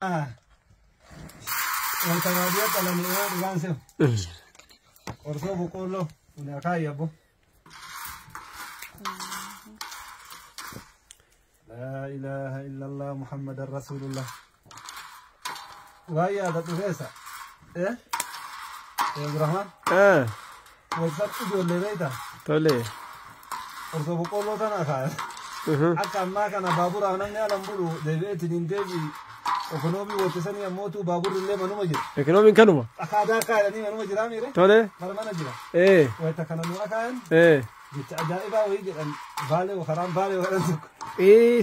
Wanta baadiyyaa dhalanii yoo dhugaan se'u. Qorsoo boqqoolloo kun akaayii abbo. Laa ilaaha illallah Muhammadan Rasuulullah. Waan yaadadhu keessa. Eh? Abdurrahman. Wanta ijoollee beektaa? Tole. Qorsoo boqqoolloo tana akaaya. Akka ammaa kana baaburaaf namni alan bulu deebi'eetiin hin deebi'i. Ekonoomii wottisanii ammootu baaburri illee manuma jira. Ekonomiin kanuma. Akaadaa akaayanii manuma jiraa miire? Tole. Mana mana jira. Wayita kana nu akaayan jecha ajaa'ibaa wayii jedhan baalee karaan baalee jedhan tokko.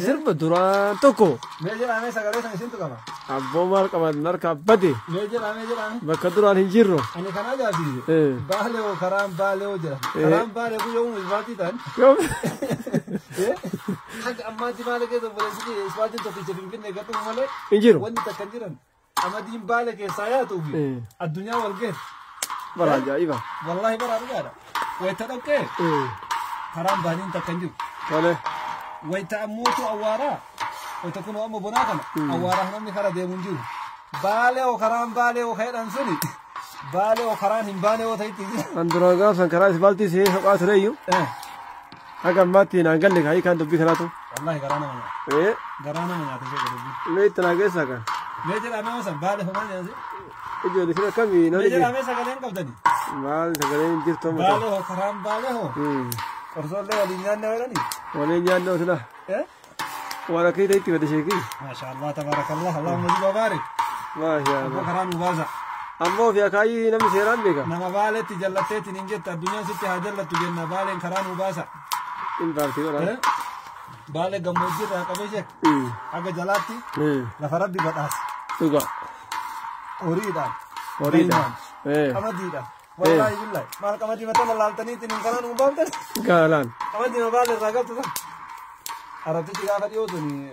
Sirba duraan tokko. Mee jedhamee sagalee sana isintu qaba. Abboo maal qaban harkaa bade. Mee jedhamee jedhamee. Bakka duraan hin jirru. Ani kana ajaa'ibsiise. Baalee karaan baalee jedhan. Karaan baalee kun yoomuu isbaatii ta'an. Yoom? Haga ammaatti maal keessa obboleessi isbaatiin tokkicha Finfinnee gadhuuf malee. Hin jiru. Wanni takka hin jiran. Amadiin baalee keessaa yaatuufi addunyaa wal geesse. Bara ajaa'iba. Wallaahi bara dhugaadha. Wayita dhoqqee karaan baaniin takka hin jiru. Tole. Wayita ammootu awwaaraa. Wayita kun amma bonaa kana awwaaraa namni kara deemu hin jiru. Baalee oo karaan baalee oo ka'edhaan suni baalee oo karaan hin baane oo ta'itti jira. An duraan gaafsan karaa isbaaltii see soqaa tureyyuu. Haga ammaatti naan galle kaayii kan dubbii kanaatu. Wallaahi garaa nama nyaata. Garaa nama nyaata ishee dubbii. Mee itti naa geessaa kan. Mee jedhamee osan baalee homaa nyaate. Ijoollee sira akkamii Mee namni jedhamee sagalee hin qabdani. Maal sagaleen hin jirtu amma ta'u. Baalee hoo karaan baalee hoo. Qorsoollee waliin nyaanne jedhani. Waliin nyaanne osila. Waan akka itti bade sheekii. Maasha Allah tabaarakallah Allahumma zid wa baarik. Maasha Abboo Allah. karaa nu baasa. Ammoo fi akaayii namni seeraan beeka. Nama baaleetti jallatteetiin hin jette addunyaan sitti haa jallattu jenna baaleen karaa nu baasa. In baartii godhaa. Baalee gammoojjii irraa qabee sheek. Haga jalaatti lafa rabbi badhaase. Dhuga. Horiidhaan. Horiidhaan. Qamadiidhaan. Wallaahi billahi. Maal qamadii mataa lallaaltaniitiin hin kanaan nu baaftan. Gaalaan. Qamadii baale irraa galtu san. Arabtichi gaafa dhiyoo tuni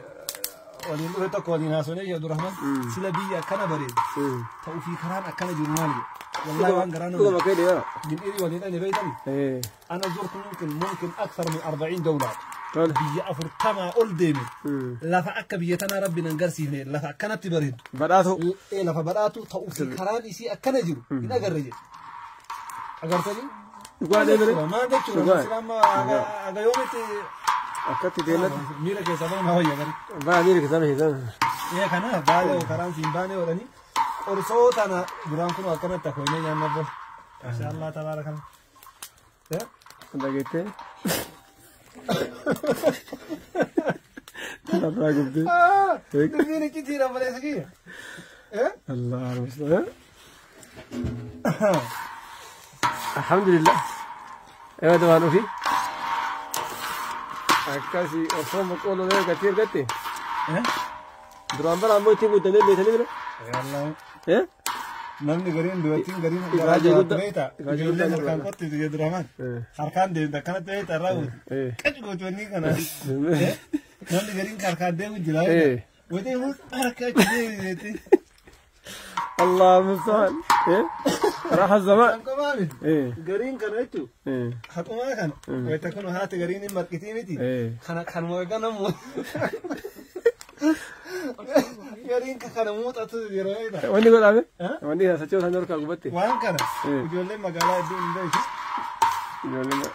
waliin dhufe tokko waliin haasonee jedhu Abdurrahman. Sila biyya akkana bareedu. Ta'uu fi karaan akkana jiru maal jedhu. Wallaahi waan garaa nama. Dhuguma kee deemaa. من إيري ولين أنا بيتني. أنا زرت ممكن أكثر من 40 دولة. Tole. بي أفرتما أول ديمي. لا فأك بيتنا ربنا نقرسي هنا لا فأكنت بريد. Badhaatu. إيه لا فبراتو تأوفي كران إسي أكن جرو. إن أجرجي. أجرتني؟ Dhugaa deemee. ما عندك شو. Dhugaa. سلام أجا يوم إنت. Akkatti deematti. ميرا كيسا ما هو يا غري. Baa miira keessaa keessaa. إيه كنا بالي وكران سيمباني وراني. أرسوت أنا بران كنو أكنت تكويني يا نبول. ما شاء الله تبارك الله. Dhageettee. Lafa gubdee. Dubbiin iccitiidha obboleessa kiyya. Allah almustaan. Alhamdulillah. Ewa dabaan ofii. Akkasii osoo boqqoolloo yoo gatii argatte. Duraan bara ammoo ittiin guddannee beekanii bira. Namni gariin dubartiin gariin Ifaajee guddaa. beekta. Ifaajee Ijoolleen guddaa harkaan qottitu jedhu Rahman. Harkaan deemte akkanatti beekta irraa guutu. Qaci gootu kana. Namni gariin harkaan deemu jira. Wajjin harka achi deemu. Allah almustaan. Raha zaman. Kan qomaa miti. Gariin kana jechuun haqumaa kana. Wayita kun haati gariin hin marqitii miti. Kana kanuma ganamu. Gariin kana muuxatu yeroo beekta. Wanni godhame? Wanni socho'u isaan harkaa gubatte. Waan kana ijoolleen magaalaa hedduu hin beektu.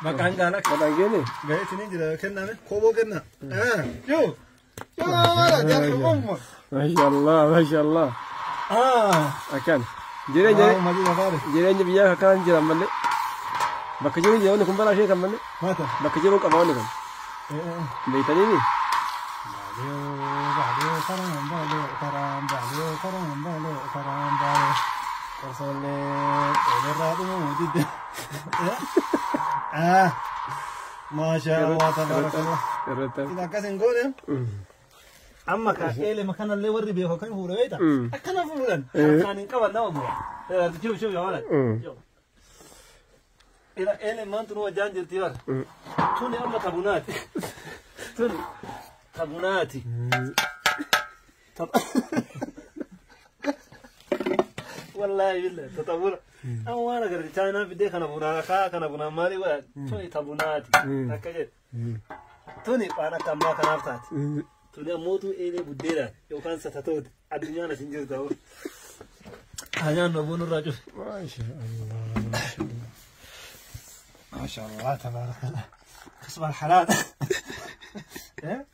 Maqaan gaala Maqaan keenya? Ga'eetiin hin jira kenname kooboo kenna. Yoo yoo jaarsa umma. Masha Allah, masha Allah. Akkan. Jireenya jireenya biyyaa akkanaan jiran malee. Bakka jiru jira wanni kun balaa ishee kan malee. Bakka jiru qaba wanni kun. Beektaniini? Baalee karaan baalee karaan baalee karaan baalee karaan baalee. Qorsollee eelerraa dhumuu didde. Maasha Allah tabaarakallah. Sila akkas hin goone. Amma ka eelema kanallee warri beeku akkami fuudha beekta? Akkana fuudhan. Harkaan hin qaban nama bu'a. Shuf shuf yaa walad. Ila eelemaan tun wajjaan jirti bara. Tuni amma tabunaati. Tuni tabunaati. Wallaahi billahi tatabura. Amma waan agarre chaayinaan fiddee kana bunaa kaa kana bunaa maalii godhan tuni tabunaati. Akka jedhe. Tuni waan akka ammaa kanaaf taati. Tuni ammootu eelee buddeedhaan yookaan satatooti. Addunyaan as hin jirtu ta'u. Hanyaan obboon irraa cufe. Maasha Allah. ما شاء الله تبارك الله. كسب الحلال. إيه؟